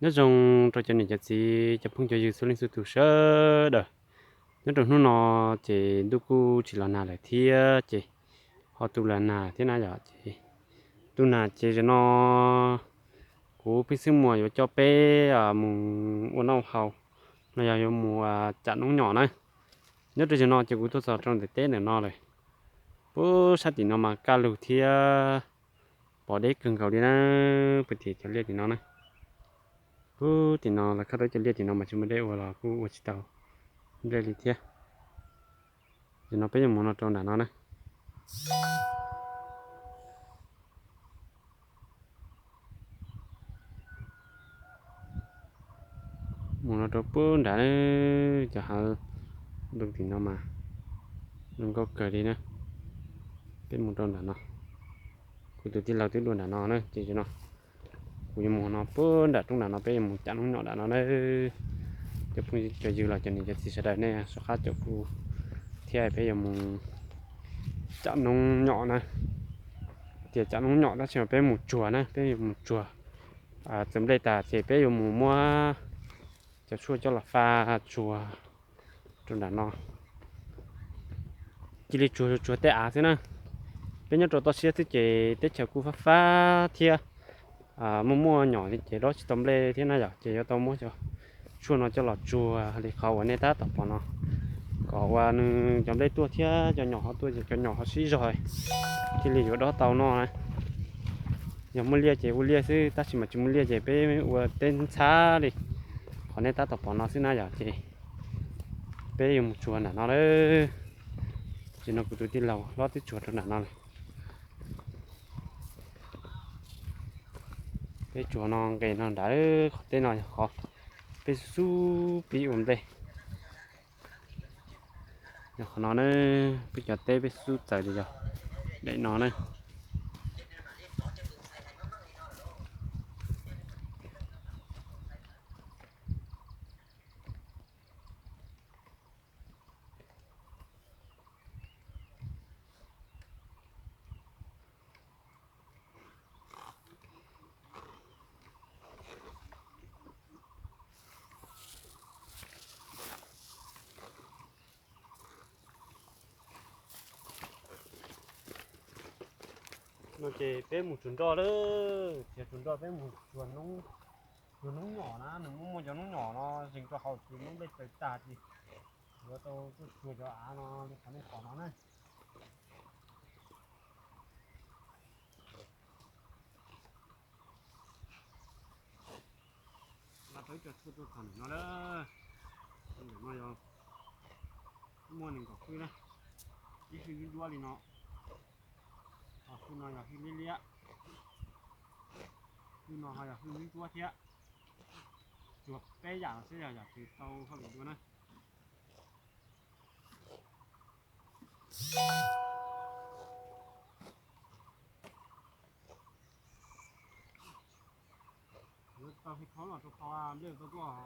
Nyob zoo rau cov niam cov txiv cov phooj cov ywg txhua leej txhua tus sawv daws. Nyob rau hnub no ces ntuj kuj tsis los nag lawm thiab ces ho tu los nag thiab na yom. Ces tu nag ces zaum no kuv pheej xwb muas yuav coj peb mus ua noj haus, no yog yuav mus cam noob nyom na. Nyob rau zaum no ces kuv tuaj txog rau ntawm teb ntawm no lawm. Puag sab tim no mas kaj lug thiab pom deb kawg nkaus li na. Puag tim cov liaj tim no na, puag tim no los khab rau cov liaj tim no mas tsis muaj dej ua los kuj ua tsis tau nplej li thiab. Zaum no peb yuav mus no rau nram no na. Mus no rau puag nrad, cov hav ntoo tim no mas zoo nkauj kawg li na. Peb mus rau nram no, kuv tus tij laug twb dua nram no na, ces no kuv yuav mus no puag nram roob nram no, peb yuav mus cam noob nyom nram no na. Cov phooj cov ywg los cov niam cov txiv sawv daws nej soj qab caum kuv thiab peb yuav mus cam noob nyom na. Tias cam noob nyom tab sis mas peb mus tsuag na, peb yuav mus tsuag. Txawm nplej tas ces peb yuav mus muab cov tshuaj coj los fa tsuag rau nram no. Cia li tsuag tsuag tej av xwb na. Peb nyob rau toj siab xwb ces teb chaws kuj fab fab thiab muaj muaj nyom ces dob tsis tau nplej thiab na yom, ces yuav tau muab cov tshuaj no coj los tsuag li qhov uas nej tab tom pom no, kom uas nws cov nplej tuaj thiab cov nyom ho tuaj, cov nyom ho sib zog thiaj li yuav dob tau noj na. Yog muaj liaj ces ua liaj xwb, tab sis mas tsis muaj liaj ces peb ua teb ntxhab li qhov nej tab tom pom no xwb na yom. Ces peb yuav mus tsuag nram no lawm. Ces no kuv tus tij laug hlob twb tsuag rau nram no lawm. Peb tsuag no nqes no nrad, qhov teb no yog qhov peb xub pib ua nplej. Yog qhov no na, peb cov teb peb xub txawm li yog daim no na. No ces peb mus tsuag nroj lawm, tsuag nroj peb mus tsuag noob nyom na, nws muaj muaj cov noob nyom no zeeg rau hauv ces noob nplej tawg tag ces yuav tau tuaj tsuag cov av no li qhov nej pom no na. Nqa tau ib co tshuaj tuaj txog ntawm no lawm. Ntawm no yog muaj nees nkaum hwj na, ib hwj ntsuab ntsuab li no. Ho hwj no yog hwj liab liab, hwj no ho yog hwj ntsuab ntsuab thiab. Tsuag peb yam no xwb yog yam tsis tau hauj lwm dua na. Yuav tau hais khov los rau qhov nplej tau tuaj.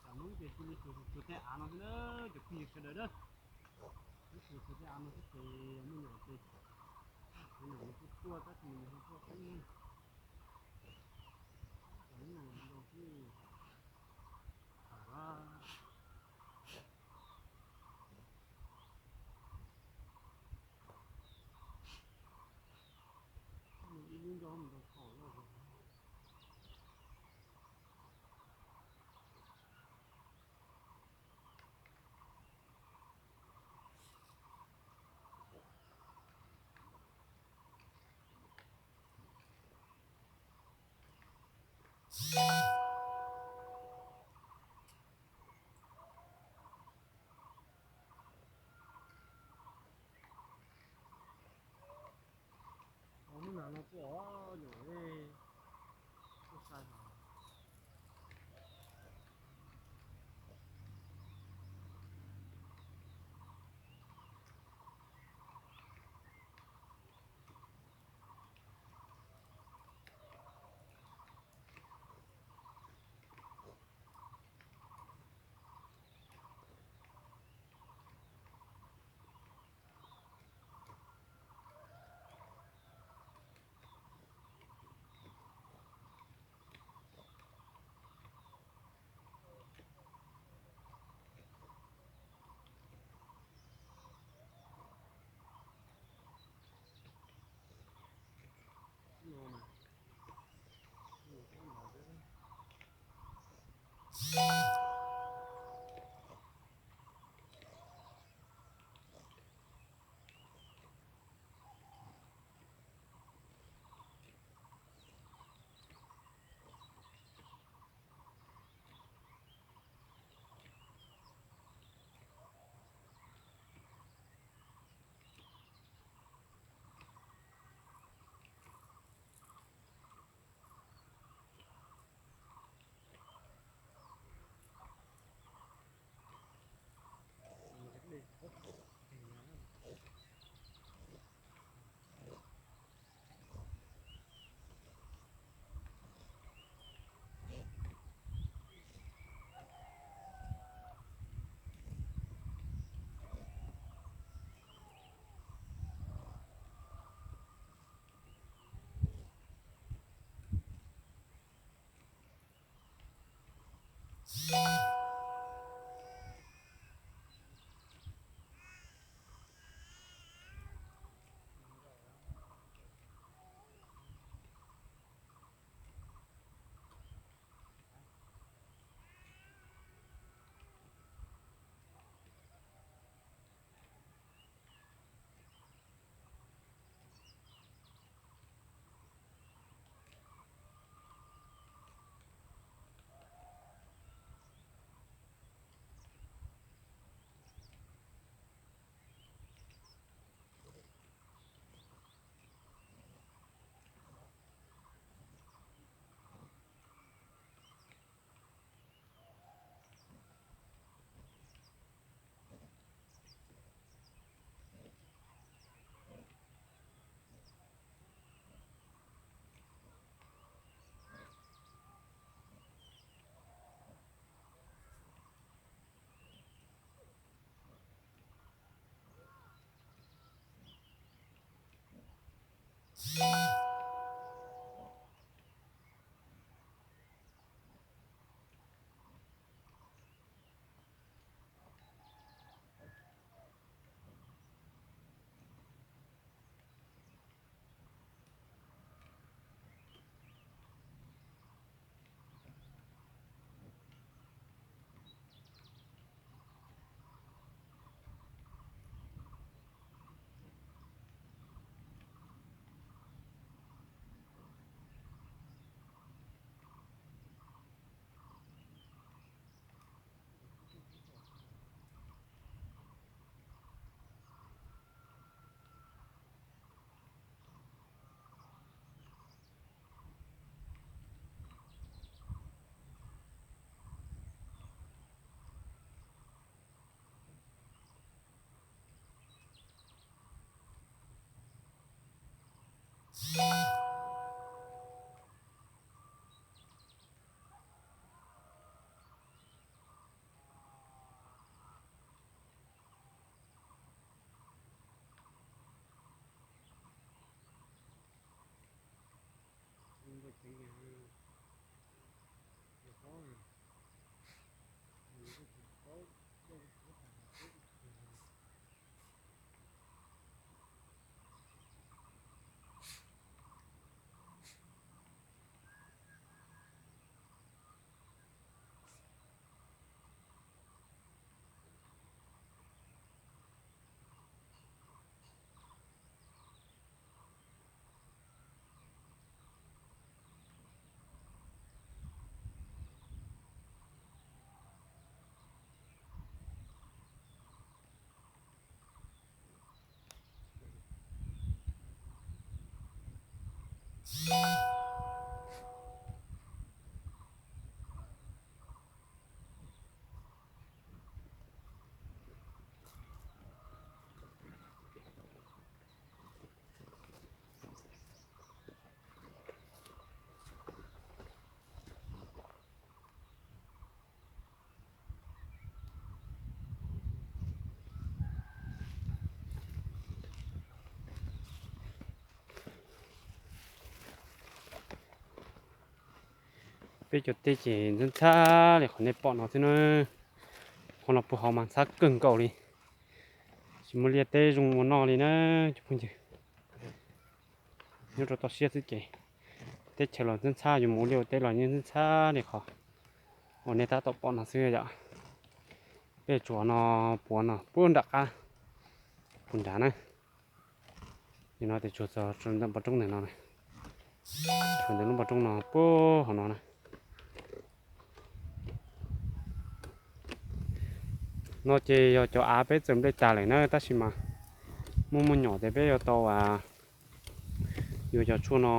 Tam hnub ces cia li tsuag tej av no xwb na, cov phooj ywg sawv daws na. Tsuag tsuag tej av no xwb ces muaj nyom ces, muaj nyom tuaj tuaj tab sis nws ho tuaj qeeb na. Tam hnub no nkaus xwb, tam a. Ib lub nco mus rau thaum lawm. Lub nas no tuaj nyuam, tuaj sai os. Peb cov teb ces ntxhab ntxhab li qhov nej pom no xwb na. Qhov no puag hauv mas ntxhab kawg nkaus li. Tsis muaj liaj teb zoo ua noj li na cov phooj ywg. Nyob rau toj siab xwb ces teb chaws los ntxhab ntxhab, yuav mus ua liaj ua teb los yeej ntxhab ntxhab li qhov uas nej tab tom pom no xwb yom. Peb tsuas no puav no puag nram qab puag nrad na. Yog no tes tsuas txog ntawm npoo roob ntawm no, tsuas ntawm lub npoo roob no puag hauv no na. No ces yog cov av peb txawm nplej tas lawm na, tab sis mas muaj muaj nyom ces peb yuav tau yuav cov tshuaj no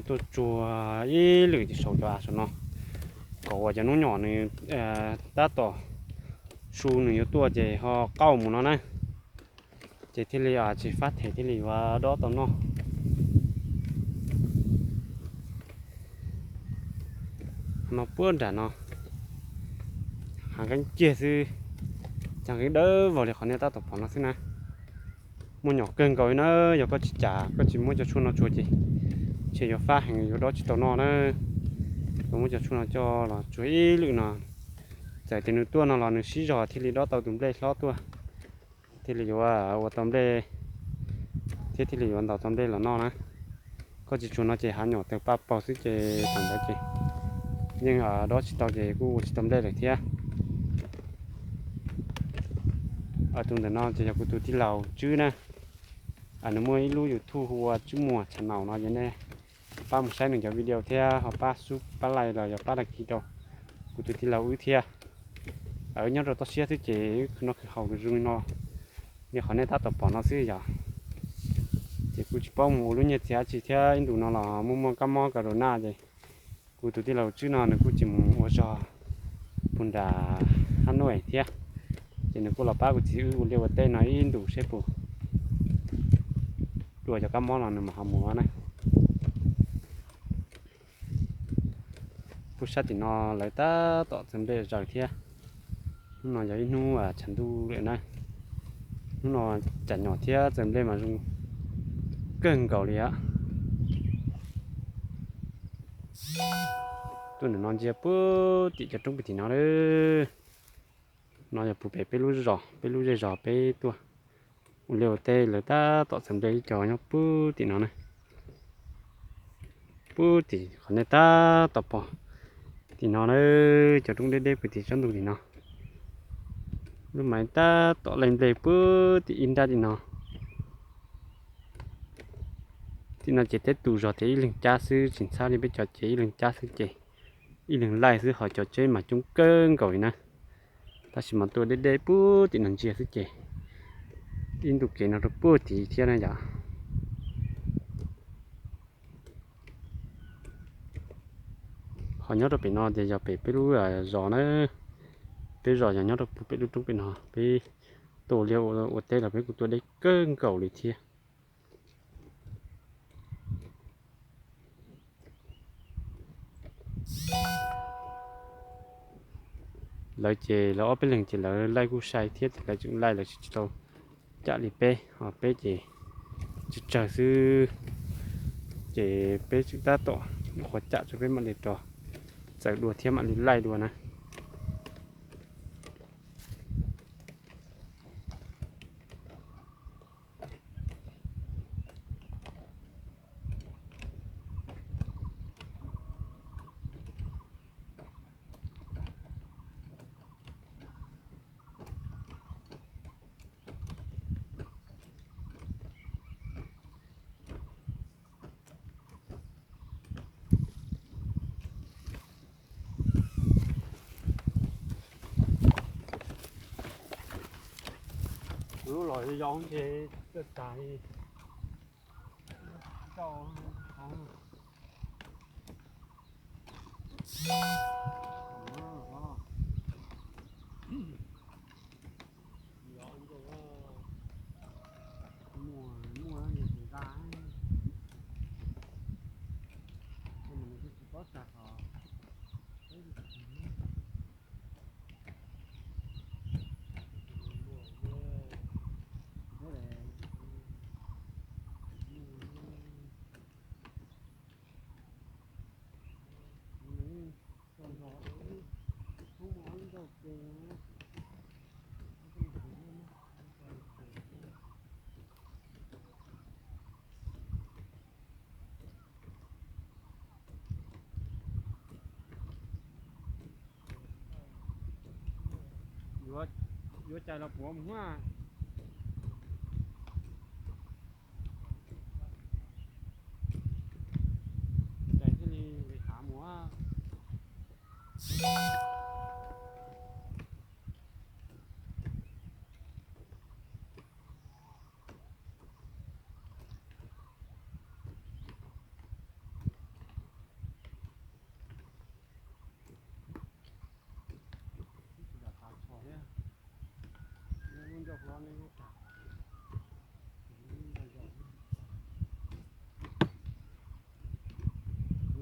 tuaj tsuag ib lwm saum cov av saum no, kom uas cov hnub nyom nws tab tom su nws yuav tuaj ces ho qauj mus no na, ces thiaj li tsis fab them thiaj li yuav dob tau noj. No puag nram no, hav nqeeb kiag xwb, cov nqeeb dawb vog li qhov nej tab tom pom no xwb na. Muaj nyom kawg nkaus li na, yog koj tsis cas koj tsis muab cov tshuaj no tsuag ces ntshe yuav fab heev yuav dob tsis tau noj na. Koj muab cov tshuaj no coj los tsuag ib lwm no, txawm tias nws tuaj no los nws sib zog thiaj li dob tau tus nplej hlob tuaj, thiaj li yuav ua tau nplej thiab thiaj li yuav ntaus tau nplej los noj na. Koj tsis tsuag no ces hav nyom tawg paj paug xwb ces thaum ntawd ces yeej dob tsis tau ces kuj ua tsis tau nplej lawm thiab. Tus ntawm no ces yog kuv tus tij laug Tswb na. Nws muaj ib lub YouTube hu ua Tswb Muas channel no ces nej pab mus saib nws cov video thiab ho pab sub pab like los yog pab đăng ký rau kuv tus tij laug wb thiab. Nyob rau toj siab xwb ces wb khwv noj khwv haus zoo li no, li qhov nej tab tom pom no xwb yom. Ces kuj tsis paub mus ua lub nyiaj txiag dab tsi thiab, ib ntus no los muaj muaj kab mob corona ces kuv tus tij laug Tswb no nws kuj tsis mus ua zog puag nram Hab Nuj thiab, ces nws kuj los pab kuv txiv wb ua liaj ua teb no ib ntus seb puas dua cov kab mob no nws mam ho mus na. Puag sab tim no lawv tab tom txawb nplej zaws thiab. Hnub no yog ib hnub tshav ntuj lawm na. Hnub no cas nyom thiab txawb nplej mas zoo kawg nkaus li os. Tuaj ntawm no ntsia puag tim cov roob puag tim no lawm. No yog puag pem peb lub zos, peb lub zej zos peb tuaj ua liaj ua teb lawv tab tom txawm nplej ib co nyob puag tim no na. Puag tim qhov nej tab tom pom tim no na, cov roob deb deb puag tim tsob ntoo tim no. Lub mas tab tom laij nplej puag tim ib nrab tim no. Tim no ces teb tus zog tias ib leeg cab xwb, tsis ntxhab li peb cov ces ib leeg cab xwb ces ib leeg laij xwb, ho cov tsheb mas coob kawg nkaus li na. Tab sis mas tuaj deb deb puag tim no ntsia xwb ces ib ntu kev no rau puag tid thiab na yom. Ho nyob rau pem no ces yog pem peb lub zos na. Peb zos yog nyob rau puag pem lub roob pem no, peb tuaj ua liaj ua teb los peb kuj tuaj deb kawg nkaus li thiab. Lawv ces lawv ob peb leeg ces lawv laij kuj sai thiab ces lawv tseem laij lawv tsis tau cam li peb, ho peb ces tsawg tsawg xwb. Ces peb tseem tab tom nyuam qhuav cam tso peb mam li rov txawm dua thiab mam li laij dua na. Lub los yau ntshe tag li. Yuav cais los puav mus a. Cais thiaj li nqis hav mus a.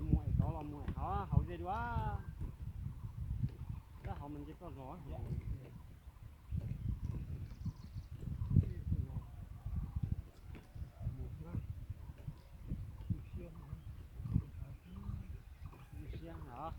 Mus es tod los mus es hauv, hauv ze dua. Tab hauv mas nce toj zog. Siab os.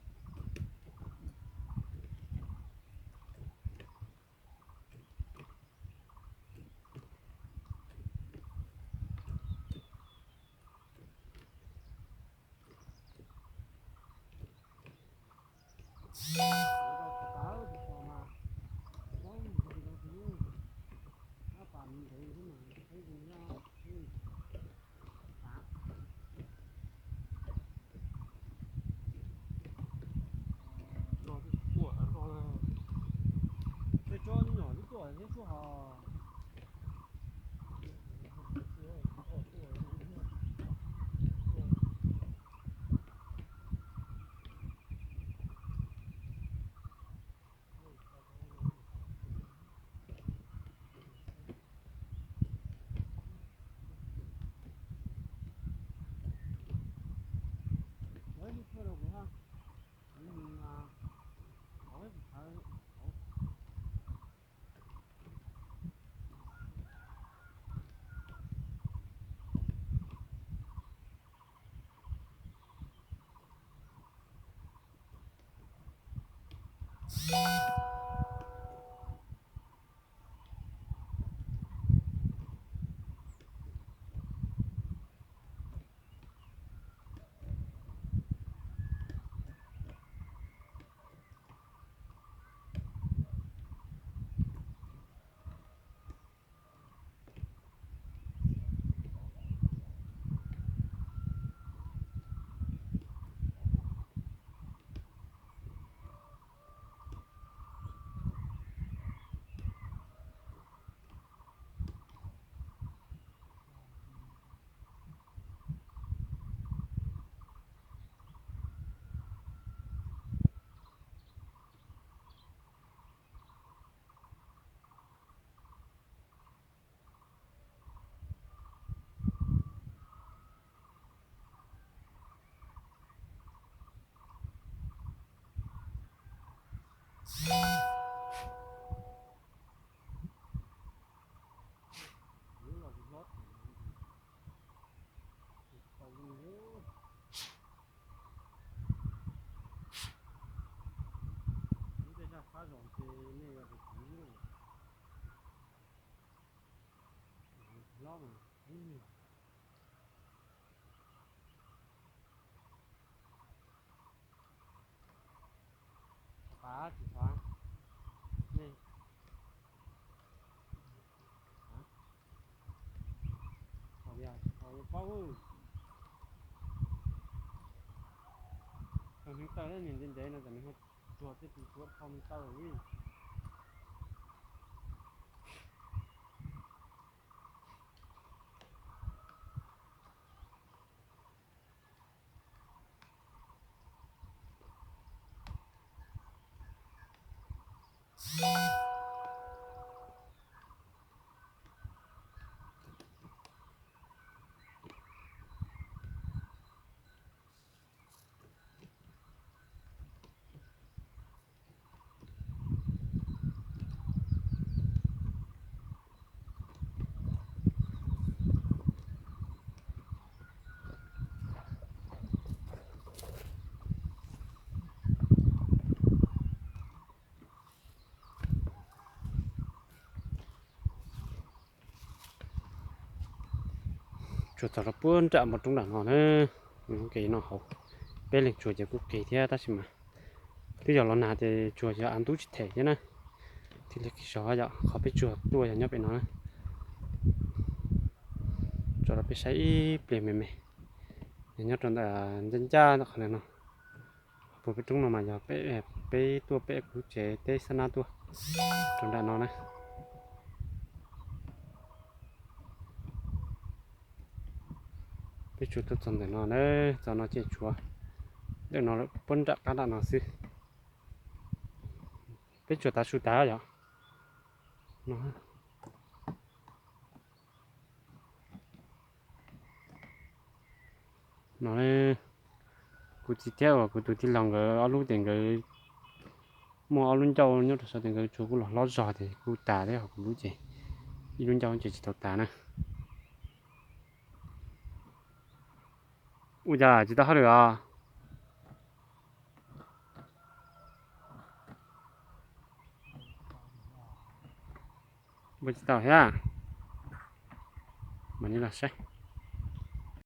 Tej tsob nyuam nyuam twb tuaj thiab xwb hos. Tau hneev taw nws ntev ntev no tam nws ho tuag tej tus tuav qhov hneev taw li. Tsuas txog rau puag nram npoo roob nram no na. Kev no hauv peb leeg tsuag ces kuj qis thiab tab sis mas twb yog los nag ces tsuag yog av ntub tsis them thiab na. Thiaj li qis zog yom, qhov peb tsuag tuaj yog nyob pem no na. Tso rau peb saib ib pliag me me. Yog nyob rau ntawm ncaj ncaj qhov ntawm no. Puag peb roob no mas yog peb tuaj pem kuv lub tsev teb xab nab tuaj rau nram no na. Peb tsuas tuaj txog ntawm no na, txog no ces tshuav ntawm no puag nram qab nram no xwb. Peb tsuas tav su tav yom. No, kuv txiv thiab uas kuv tus tij laug nkawd ob lub ces nkawd muaj ob lub ncauj nyob rau saud ces nkawd tsuas kuj los hlob zog ces kuj tas thiab, ho kuv lub ces ib lub ncauj ces tsis tau tas na. Ua cas tsis tau hauj lwm os? Npua tsis tau thiab. Mam li los saib.